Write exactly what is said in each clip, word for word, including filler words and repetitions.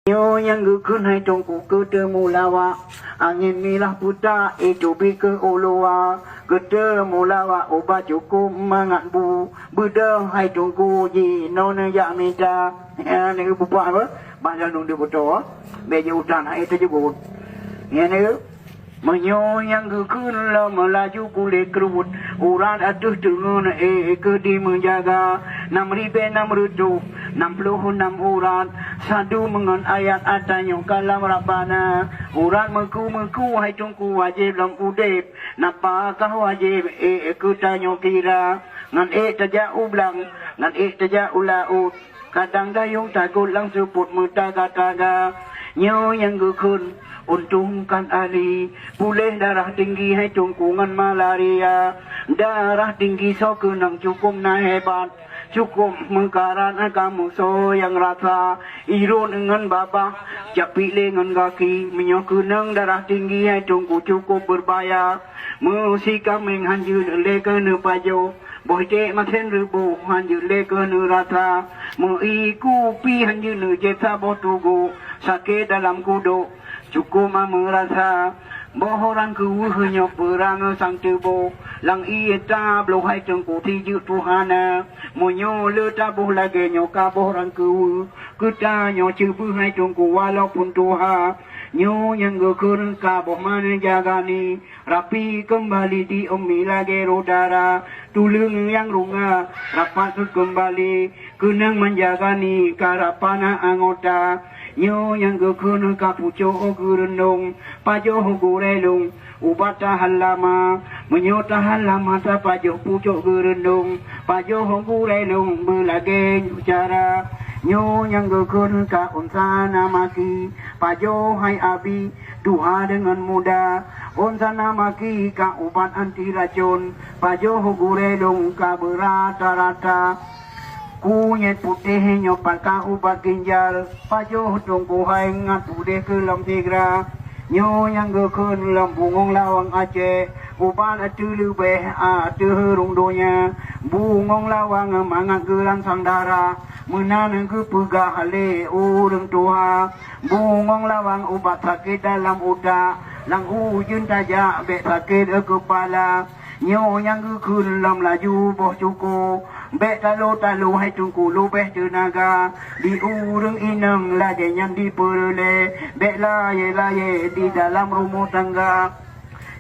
Nyoe nyang geukheun hai Teungku keu teumulawak, angén milah peutak, itu bit keu u luwa. Keu teumulawak ubat cukôp mangat bu, beudôh hai Teungku jinoe neujak mita. Nyan neuk bubak beh, bak lôn deuh beutôi, bèk jiutan hai teujeugut. Nyan neuk. Meunyoe nyang geukheun lom laju kulét kruet, urat ateueh teungeun ék keu dimeujaga. Nam ribèe nam reutôh nam ploh nam urat, sadum ngon ayat ata nyoe kalam Rabbana. Urat meuku-meuku hai Teungku wajéb lom udép, napa kah wajéb ék keu tanyoe kira. Ngon ék tajak u blang, ngon ék tajak u laôt. Kadang dayong tagôt lam seupôt meutaga-taga. Nyoe nyang geukheun untông kan ahli, puléh darah tinggi hai Teungku ngon malaria. Darah tinggi soe keunong cukôp na hebat, cukôp meukarat kamoe soe nyang rasa. Irot ngon babah, capiek lé ngon gaki, meunyoe keunong darah tinggi hai Teungku cukôp beubahaya. Meusi kaméng hanjeuet lé keuneuk pajoh, boh iték masén reubôh hanjeuet lé keuneuk rasa. Meu-ie kupi hanjeuet neujieb saboh tugoe, sakét dalam kudôk cukôp ma meurasa. Boh orang keuweuh nyoe peurang sang teuboh, lam ié tabloh hai Teungku tijeuek tuha na. Meunyoe le taboh lagèe nyoe ka boh orang keuweuh, keu tanyoe ceubeuh hai Teungku walaupun tuha. Nyoe nyang geukheun ka boh mané jaga ni, rapi keumbali di umi lagèe roh dara. Tuleueng nyang runga rapat keumbali, keunong manjaga ni ka rapat na anggota. Nyoe nyang geukheun ka pucok geureundong, pajoh gurèe lôn ubat tahan lama. Meunyoe tahan lama tapajoh pucok geureundong, pajoh gurèe lôn beulagèe nyoe cara. Nyoe nyang geukheun ka unsa na maki, pajoh hai abi, tuha deungon muda. Unsa na maki ka ubat anti racon, pajoh gurèe lôn ka beurata-rata. Kunyét putéh nyoe pat ka ubat ginjal, pajoh Teungku hai ngat udép keu lom sigra. Nyoe nyang geukheun lom bungong lawang Aceh, ubat ateueh leubeh ateueh rhueng donya. Bungong lawang mangat geuransang dara, meunan geupeugah lé ureueng tuha. Bungong lawang ubat sakét dalam utak, lam ujeuen tajak bèk sakét keupala. Nyoe nyang geukheun lom laju boh cuko, bèk talo-talo hai Teungku leubeh teunaga. Di ureueng inong lagèe nyan dipeureulèe, bèk layèe-layèe di dalam rumoh tangga.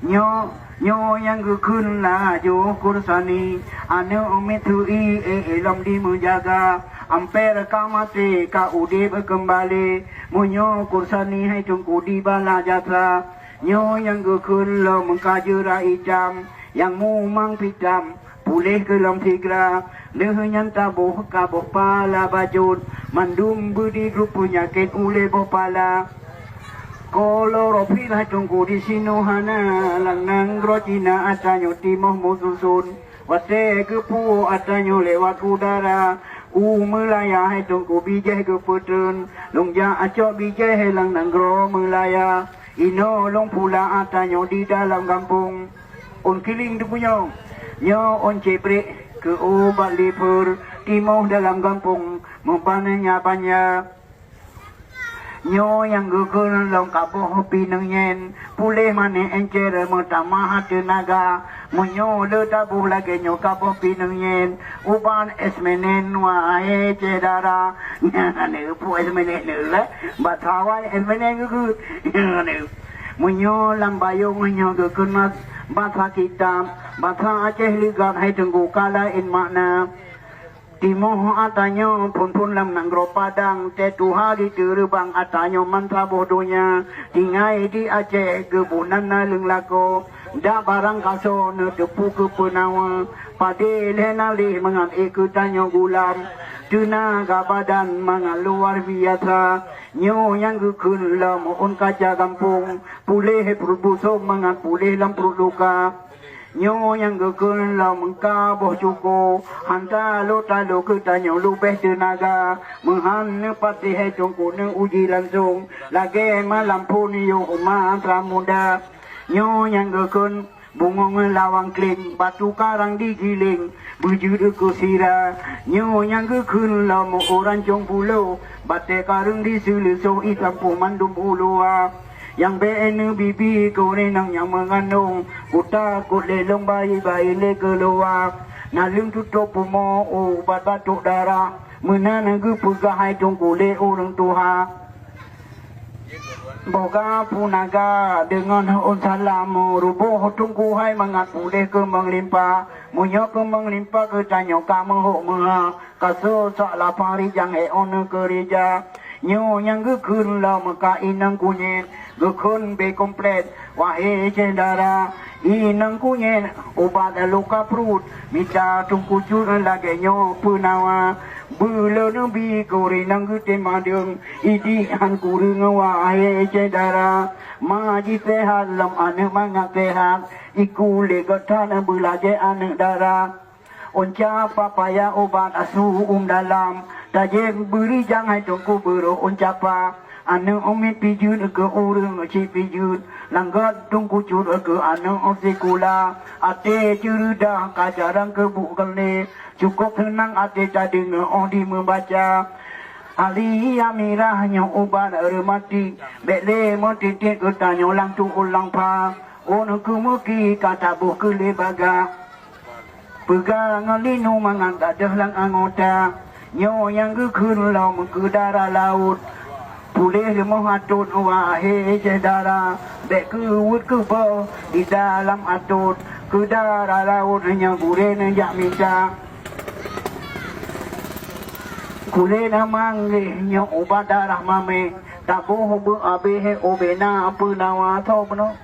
Nyoe, nyoe nyang geukheun laju Kursani, aneuk miet teu-ie ék lom dimeujaga. Amper ka maté ka udép keumbali, meunyoe Kursani hai Teungku dibalas jasa. Nyoe nyang geukheun lom ka jeura itam, nyang mumang pitam, puléh keu lom sigra. Lheueh nyan taboh ka boh pala bacut, mandum beudidruek peunyakét ulèe boh pala. Klorofil hai Teungku disinoe hana, lam nanggroe Cina ata nyoe timoh meususon. Watèe geupuwoe ata nyoe lewat udara, u Meulaya hai Teungku bijèh geupeuteun. Lôn jak acok bijèh lam nanggroe Meulaya. Inoe lôn pula ata nyoe di dalam gampông. Ôn kiléng teupunyong, nyoe ôn cebrék keu ubat liver, timoh dalam gampông meuban nya banya. Nyoe nyang geukheun lom ka boh pineung nyén, puléh manéh encer meutamah teunaga. Meunyoe le taboh lagèe nyoe ka boh pineung nyén, ubat es menen wahé syedara. Nyan neupeue es menen neuh, basa awai es menen geukheun. Nyan neuh. Meunyoe lam bayong nyoe geukheun mas, basa kitab, basa Aceh ligat hai Teungku ka laén makna. Timoh ata nyoe phôn-phôn lam nanggroe Padang, teuh tuha jiteureubang ata nyoe man saboh donya. Tinggai di Aceh geuboh nan naleueng lakoe, dak barang kasoe neuteupeue keu peunawa. Padé lhèe naleh mangat ék keu tanyoe gulam, teunaga badan mangat luar biasa. Nyoe nyang geukheun lom ôn kaca gampông, puléh pruet busong mangat puléh lam pruet luka. Nyoe nyang geukheun lom ka boh cuko, han talo-talo keu tanyoe leubeh teunaga. Meuhan neupatéh hai Teungku neuuji langsong, lagèe malam phôn yoh masa muda. Nyoe nyang geukheun Bungong lawang kléng, batu karang digiléng, beujeuet keu sira. Nyoe nyang geukheun lom u Rancong Pulo, batée kareueng diseuleusoh ié sampôh mandum u luwa. Nyang bék neubibi keu inong nyang meugandong, kutakot lé lôn bayi-bayi lé keuluwa. Naleueng tutôp pumoe ubat batok darah, meunan geupeugah hai Teungku lé ureuëng tuha. Boga punaga deungon ôn salam, ruboh Teungku hai mangat puléh keumeung limpa. Meunyoe keumeung limpa geutanyoe ka meuhok meuha, ka soe sak lapang rijang ék ôn keurija. Nyoe nyang geukheun lom ka inong kunyét, geukheun bé komplét, wahé syedara. Inong kunyét ubat luka pruet, mita Teungku Cut lagée nyoe peunawa. Beuleuneubie keu inong geutem madeueng, idih han kureueng wahé syedara. Ma jiseuhat lom aneuëk mangat seuhat, iku lé geutan beulagée aneuëk dara. Ôn capa paya ubat asu ôn dalam, tajép beurijang hai Teungku beurôh ôn capa. Aneuëk umiet pijeut keu ureuëng cit pijeut, langgat Teungku Cut keu aneuëk sikula. Até ceureudah ka jarang keubuek keulé, cukôp seunang até tadeungoe óh dimeubaca. Ali Amirah nyoe ubat reumatik, bék lé meutiet-tiet geutanyoe lam tuôt lam pha. Ôn keumeuki ka taboh keu lé baga. Peugah ngon linu mangat gadôh lam anggota. Nyoe nyang geukheun lom keu dara laôt. Puléh leumoh atot wahé syedara, bék keuweuet keuboh di dalam atot. Keu dara laôt nyoe gurée neujak mita. Kulé na manggéh nyoe ubat darah mamé, taboh beu abéh ubena peunawa tho bunoe.